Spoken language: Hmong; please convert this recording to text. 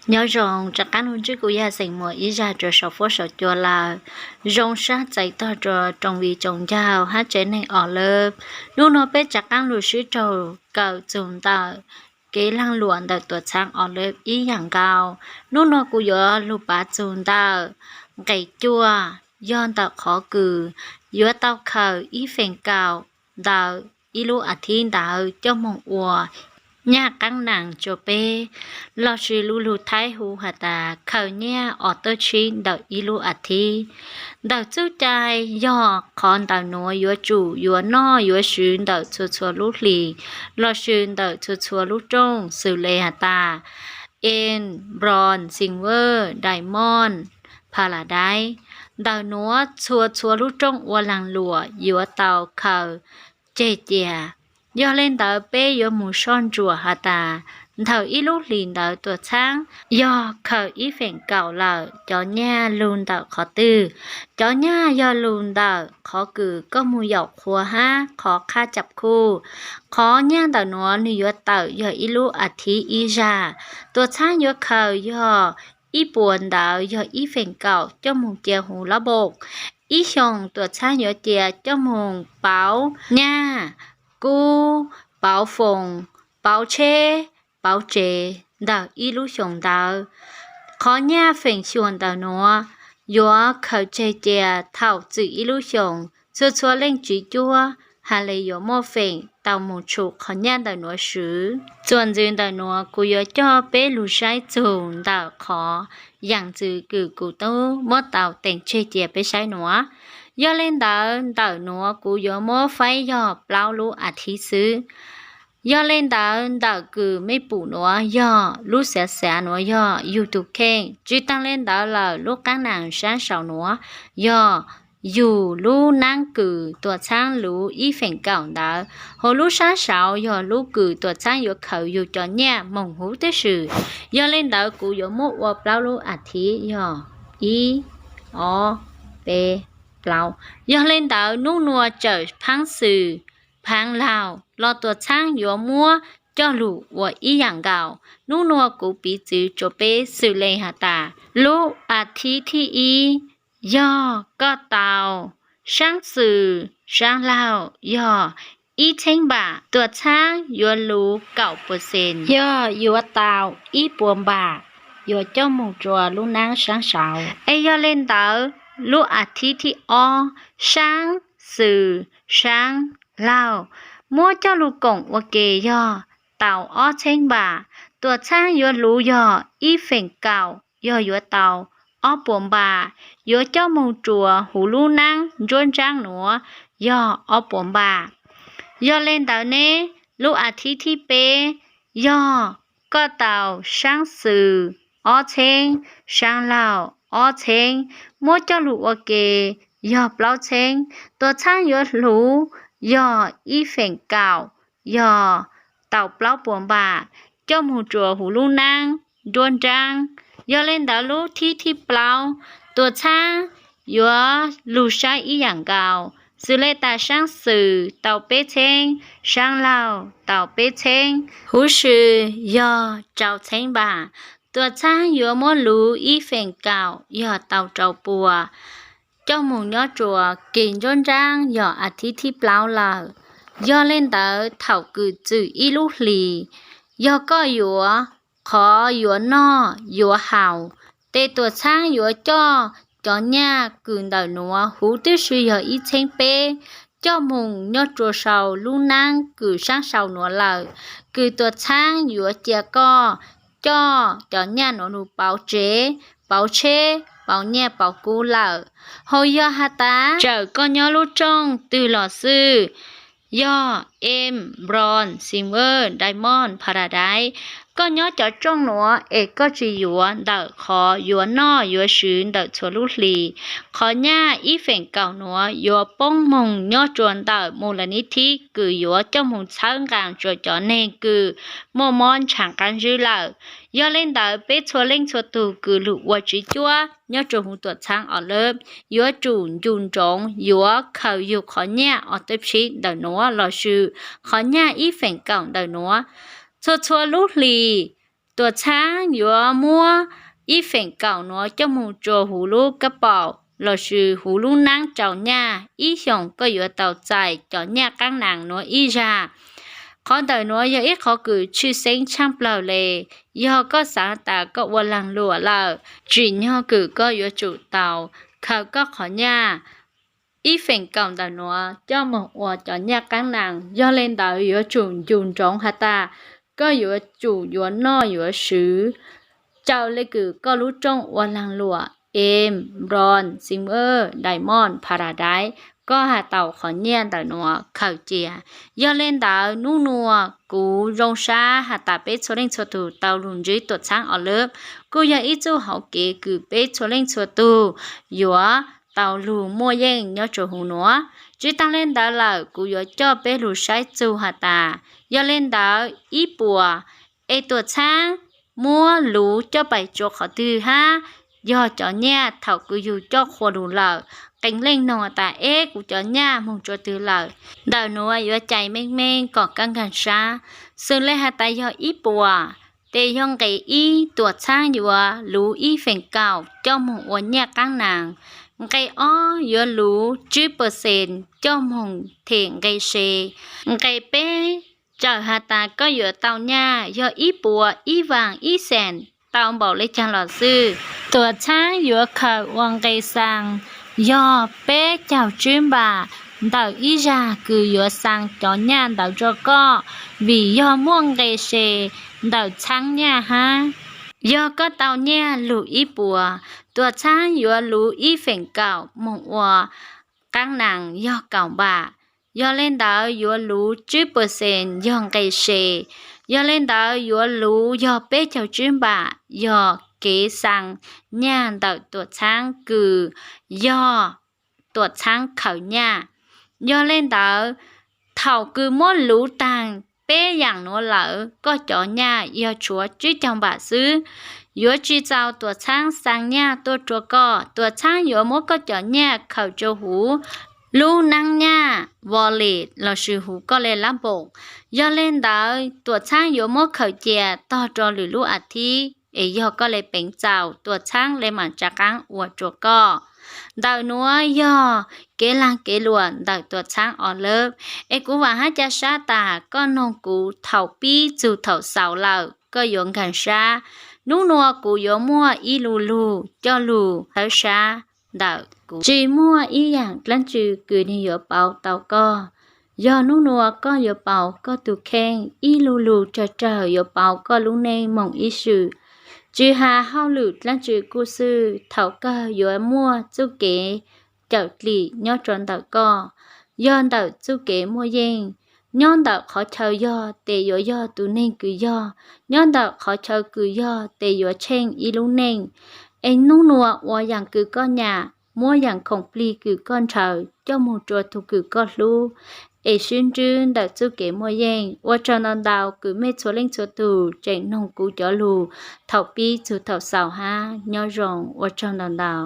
Nyob zoo, rov qab los ntsib kuv yog xeem muam ib zag rau saum fuab saum cua lawm. Zoo sab txais tog rua rooj viv tsoom ncauj hab tsev neeg os lawm. Hnub no peb rov qab los sib raug kawm txug ntawm kev laag luam ntawm tuam txhaab os lawm ib yaam nkaus. Hnub no kuv yuav lug pav txug ntawm nqe cuaj, yog ntawm qhov kws yuav tau khaws ib feem kaum ntawm ib lub as thiv ntawd coj moog ua nyaj qaab naas rua peb, lossis lub lug Thaib hu has tas khaws nyaj os tawb tshib ntawm ib lub as thiv. Ntawm txuj cai yog qhov ntawm nuav yuav tsum yuav noj yuav swv ntawm txhua txhua lub hlis, lossis ntawm txhua txhua lub rooj, xws le has tas Emerald, Silver, Diamond, Paradise. Ntawm nuav txhua txhua lub rooj ua laag luam yuav tau khaws tseg cia. Yog le ntawd peb yuav moog soj ntsuam has tas ntawm ib lub hlis ntawd tuam txhaab yog khaws ib feem kaum lawm, cov nyaj lug ntawm qhov twg? Cov nyaj yog lug ntawm qhov kws koj moog yaum qhua hab qhov qhab cam khuj. Qhov nyaj ntawm nuav nwg yuav tawm yog ib lub as thiv ib zag. Tuam txhaab yuav khaws yog ib puas ntawd yog ib feem kaum coj moog cia huv lab npooj. Ib xyoos tuam txhaab yuav cia coj moog pauv nyaj, kub, pauv foos, pauv tsheb, pauv tsev ntawm ib lub xyoos ntawd. Qhov nyaj feem xyuam ntawm nuav yuav khaws tseg cia thaum txwm ib lub xyoos. Txhua txhua leej tsiv cuab has le yuav muaj feem tau moog tshum qhov nyaj ntawm nuav swv. Txuas ntxiv ntawm nuav kuv yuav coj peb lug saib txug ntawm qhov yaam ntxwv kws kuv tub muab tau teem tseg cia peb saib nuav. Yog le ntawd ntawm nuav kuv yuav muab faib yog plaub lub as thiv xwb. Yog le ntawd ntawm kws mej pum nuav yog lub xav xav nuav yog yug tug kheej. Tsi taag le ntawd lawm lub qaab naas saab saud nuav yog yug lub naab kws tuam txhaab luv ib feem kaum ntawd. Huv lub saab saud yog lub kws tuam txhaab yuav khaws yug cov nyaj moog huv tib si. Yog le ntawd kuv yuav muab ua plaub lub as thiv yog ib, ob, peb, plaub. Yog le ntawd nub nuav tsawm phaab xwm, phaab laug los tuam txhaab yuav muab coj lug ua ib yaam nkaus. Nub nuav kuv piv txwv rua peb xws le has tas lub as thiv thib ib yog koj tau saab xwm saab laug yog ib txheeb npam, tuam txhaab yuav luv kaum percent yog yuav tau ib puas npam yuav coj moog rua lub naab saab saud. Es yog le ntawd lub as thiv thib ob saab xwm saab laug muab coj lug koom ua ke yog tau ob txheeb npam, tuam txhaab yuav luv yog ib feem kaum yog yuav tau ob puas npam, yuav coj moog rua huv lub naab nruab nraab nuav yog ob puas npam. Yog le ntawd ne, lub as thiv thib peb yog koj tau saab xwm ob txheeb, saab laug ob txheeb, muab coj lug ua ke yog plaub txheeb, tuam txhaab yuav luv yog ib feem kaum yog tau plaub puas npam, coj moog rua huv lub naab nruab nraab. Yog le ntawd lub thib thib plaub, tuam txhaab yuav lug saib ib yaam nkaus, xws le tas saab xwm tau peb txheeb, saab laug tau peb txheeb, huv si yog rau txheeb npam, tuam txhaab yuav muab luv ib feem kaum yog tau rau puas coj moog nyob rua kis nruab nraab yog as thiv thib plaub lawm. Yog le ntawd thaum kws txwm ib lub hlis, yog koj yuav qhov yuav noj yuav haus, tes tuam txhaab yuav coj cov nyaj kws ntawm nuav huv tib si yog ib txheeb peb coj moog nyob rua sau lub naab kws saab sau nuav lawm. Kws tuam txhaab yuav cia koj coj cov nyaj nuav lug pauv tsev, pauv tsheb, pauv nyaj pauv kub lawm. Hos yog has tas tsawm koj nyob lub rooj twg los xwb, yog Emerald, Silver, Diamond, Paradise, koj nyob cov rooj nuav es koj tsi yuav ntawm qhov yuav noj yuav swv ntawm txhua lub hlis, qhov nyaj ib feem kaum nuav yuav poob moog nyob rua ntawm mus lawm nib thib kws yuav coj moog txhawb nqaa rua cov neeg kws muaj mob ntshav qaab zib lawm. Yog le ntawd peb txhua leej txhua tug kws lug ua tsiv cuab nyob rua huv tuam txhaab os lawm, yuav tsum ncu ntsoov yuav khaws yug qhov nyaj ob teb sib ntawm nuav lossis qhov nyaj ib feem kaum ntawm nuav. Txhua txhua lub hlis Tuam txhab yuav muab ib feem kaum nuav coj moog rua huv lub kab paum lossis huv lub naab rau nyaj. Ib xyoos koj yuav tau txais cov nyaj qaab naas nuav ib zag. Qhov ntawm nuav yog ib qhov kws tshwj xeeb tshaaj plawg le. Yog koj xaav tas koj ua laag luam lawm, tsim nyog kws koj yuav tsum tau khaws koj qhov nyaj ib feem kaum ntawm nuav coj moog ua cov nyaj qaab naas. Yog le ntawd yuav tsum ncu ntsoov has tas koj yuav tsum yuav noj yuav swv raws le kws koj lub rooj ua laag luam, em, bronze, silver, diamond, paradise, koj has tau qhov nyaj ntawm nuav khaws cia. Yog le ntawd nub nua kuv zoo sab has tas peb txhua leej txhua tug tau lug ntsib Tuam Txhaab Os Lwb, kuj yog ib txuj hauv kev kws peb txhua leej txhua tug yuav tau lug muaj yeej nyob rua huv nuav. Tsi taag le ntawd lawm kuv yuav coj peb lug saib txug has tas, yog le ntawd ib puas es Tuam Txhaab muab luv coj pais rua qhov twg hab, yog cov nyaj thaum kws yug coj qhua lug lawm, qee leej noog tas eb kuv cov nyaj moog rua twg lawm. Ntawm nuav yuav cais meej meej kom koj nkaag sab. Xws le has tas yog ib puas, tes yog nqe ib Tuam Txhaab yuav luv ib feem kaum coj moog ua nyaj qaab naas. Nqe ob yuav luv tsib percent coj moog them nqe se. Nqe peb txawm has tas koj yuav tau nyaj yog ib puas ib vaas ib xees tau npaum le caag los xwb, Tuam Txhaab yuav khaws ua nqe xaa yog peb caug tsib npam ntawm ib zag kws yuav xaa cov nyaj ntawd rua koj, vim yog muaj nqe se ntawm txhaab nyaj hab. Yog koj tau nyaj lug ib puas, Tuam Txhaab yuav luv ib feem kaum moog ua qaab naas yog kaum npam. Yog le ntawd yuav luv tsib percent yog nqe se. Yog le ntawd yuav luv yog peb caug tsib npam yog kev xaa nyaj ntawm Tuam Txhaab kws yog Tuam Txhaab khaws nyaj. Yog le ntawd thaum kws muab luv taag peb yaam nuav lawm koj cov nyaj yog tshuav tsib caug npam xwb. Yuav tsi txaus Tuam Txhaab xaa nyaj tuaj rua koj. Tuam Txhaab yuav muab koj cov nyaj khaws rua huv lub naab nyaj wallet lossis huv koj le lab npoom. Yog le ntawd Tuam Txhaab yuav muab khaws cia tog rua lwm lub a thib es yog koj le peev txaus Tuam Txhaab le maam tsav qaab ua rua koj. Ntawm nuav yog kev laag kev luam ntawm Tuam Txhaab Os Lwb, es kuv vaam hab ca sab tas koj noog kuv thaum pib txug thaum xaus lawm koj yuav nkaag sab. Nub nua kuv yuav muaj ib lu lug coj lug txhawb sab ntawm kuv. Tsi muaj ib yaam dlaab tsi kws nwg yuav pauv tau koj. Yog nub nua koj yuav pauv koj tug kheej, ib lu lug tsawg tsawg yuav pauv koj lub neej moog ib swm. Tsi has hauj lwm dlaab tsi kuj xwb, thaum kawg yuav muaj txuj kev cawm dlim nyob rua ntawm koj. Yog ntawm txuj kev muaj yeej, nyob ntawm qhov chaw yog tes yuav yog tug neeg kws yog, nyob ntawm qhov chaw kws yog tes yuav tsheej ib lub neej. Es nub nua ua yaam kws koj nyam, muab yaam khoom plig kws koj ntshaw coj moog rua tug kws koj hlub, es sib ntsib ntawm txuj kev muaj yeej. Ua tsaug ntau ntau kws mej txhua leej txhua tug tseem noog kuv cov lug thaum pib txug thaum xaus hab. Nyob zoo, ua tsaug ntau ntau.